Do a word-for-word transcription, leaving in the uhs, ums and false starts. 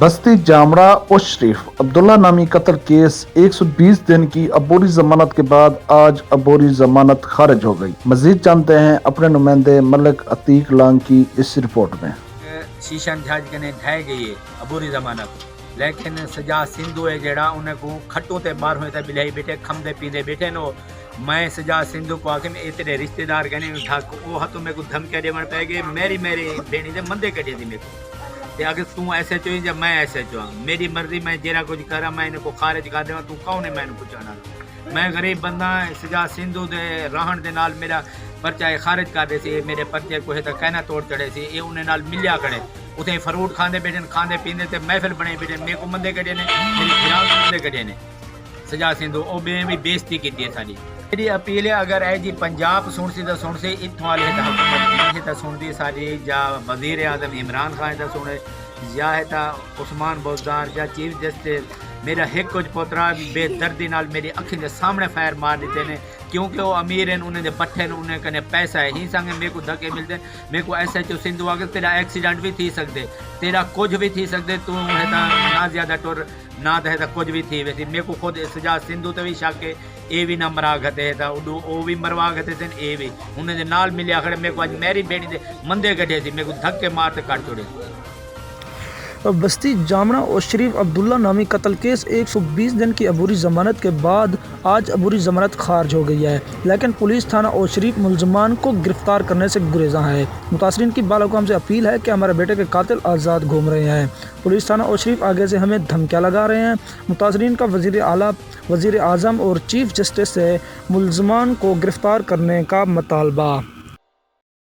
بستی جامڑہ اوش شریف عبداللہ نامی قتل کیس ایک سو بیس دن کی عبوری ضمانت کے بعد آج عبوری ضمانت خارج ہو گئی۔ مزید جانتے ہیں اپنے نمائندے ملک عتیق لانگ کی اس رپورٹ میں۔ شیشن جھاج کنے ڈھائے گئی ہے عبوری ضمانت، لیکن سجا سندھو ہے جیڑا انہیں کو کھٹوں تے باہروں تے بلہائی بیٹھے، کھم دے پیندے بیٹھے نو۔ میں سجا سندھو کو آکھے میں اے تیرے رشتہ دار کنے ڈھک، او ہتھوں میکو دھمکیاں ڈیون پے گئے، میری میری بھینی دے مندے کڈھے دی میکو۔ تے اگر توں ایس ایچ او ہیں یا میں ایس ایچ او ہاں، میری مرضی، میں جیرا کچھ کراں، میں انہیں کو خارج کر دیواں، توں کون ہے میں انہیں پچھانا؟ میں غریب بندہ ہاں، سجا سندھو دے رہن دے نال میرا پرچہ اے خارج کر ڈیسی، اے میرے پرچے کو ہے تاں کہنا توڑ چڑھے سی، اے انہیں نال ملیا کھڑے، اتھے فروٹ کھاندے بیٹھن، کھاندے پیندے تے محفل بنائی بیٹھن، میکو مندے کڈھے نے، میری بھرا کو مندے کڈھے نے۔ سجا سندھو او بے بھی بےزتی کیتی ہے ساڈی۔ میری اپیل ہے، اگر اے جی پنجاب سنسی تاں سنسی، اتھوں والے تاں حکومت نہیں تاں سندی ساڈی، یا وزیر اعظم عمران خان تاں سنے، یا ہے تاں عثمان بزدار یا چیف جسٹس۔ میرا ہک کجھ پوترا بے دردی نال میری اکھیں دے سامنے فائر مار ڈتے نے، کیونکہ او امیر ہیں، انہیں دے بٹھے نے، انہیں کنے پیسہ ہے، ہی سانگے میکو دھکے ملدے۔ میکو ایس ایچ او سندھو آکھے تیرا ایکسیڈنٹ بھی تھی سکدے، تیرا کجھ بھی تھی سکدے، توں ہے تاں نہ زیادہ ٹر، نہ تاں ہے تاں کجھ بھی تھی ویسی۔ میکو خود سجا سندھو تے بھی شک ہے، اے بھی نہ مرا گھتے ہے تاں اڈو او بھی مروا گھتے سن، اے بھی انہیں دے نال ملیا کھڑے۔ میکو اج میری بھینی دے مندے کڈھے سی، میکو دھکے مار تے کڈھ چھوڑے سی۔ بستی جامڑہ اوش شریف عبداللہ نامی قتل کیس ایک سو بیس دن کی عبوری ضمانت کے بعد آج عبوری ضمانت خارج ہو گئی ہے، لیکن پولیس تھانہ اوش شریف ملزمان کو گرفتار کرنے سے گریزاں ہے۔ متاثرین کی بالاحکام سے اپیل ہے کہ ہمارے بیٹے کے قاتل آزاد گھوم رہے ہیں، پولیس تھانہ اوش شریف آگے سے ہمیں دھمکیاں لگا رہے ہیں۔ متاثرین کا وزیر اعلیٰ، وزیر اعظم اور چیف جسٹس سے ملزمان کو گرفتار کرنے کا مطالبہ۔